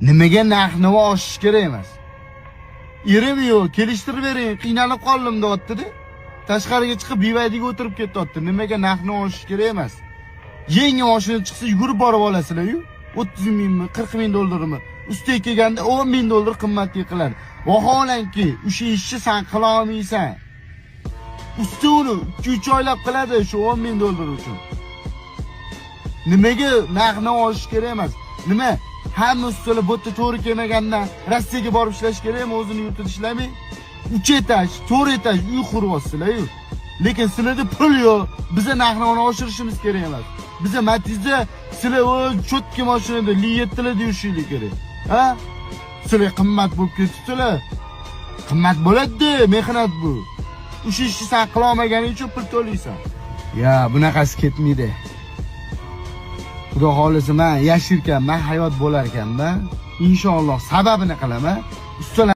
Nimaga narxni oshish kerak emas? Erim yo'q, kelishtirib bering, qiynalib qoldim deyapti-da. Tashqariga chiqib BYDga o'tirib ketyapti. Nimaga narxni oshish kerak emas? Yangi mashina chiqsa, yugurib borib olasizlar-yu. 30 mingmi, 40 ming dollarmi? Ustiga kelganda 10 ming dollar qimmatga qiladi. Vaholanki, o'sha ishni san qila olmaysan. Usta uni 2-3 oylab qiladi shu 10 ming dollar uchun. Nimaga narxni oshish kerak emas? Nima? Hamma ustalar bu yerda to'g'ri kelmagandan Rossiyaga borib ishlash kerakmi? O'zini yurtida ishlamay? 3 etaj, 4 etaj uy quryapsizlar-yu. Lekin sizlarda pul yo'q. Biza narxni oshirishimiz kerak emas. Biza Matizda, sizlar o'z чётко mashinada, Li 7larda yurishinglar kerak. Ha? Sizlar qimmat bo'lib ketibsizlar. Qimmat bo'ladi-da, mehnat bu. O'sha ishni san qila olmaganing uchun pul to'laysan. Ya, bunaqasi ketmaydi. Xudo xohlasa, man yashirkanman, hayot bo'lar ekanman. Inshaalloh sababini qilaman. Ustalar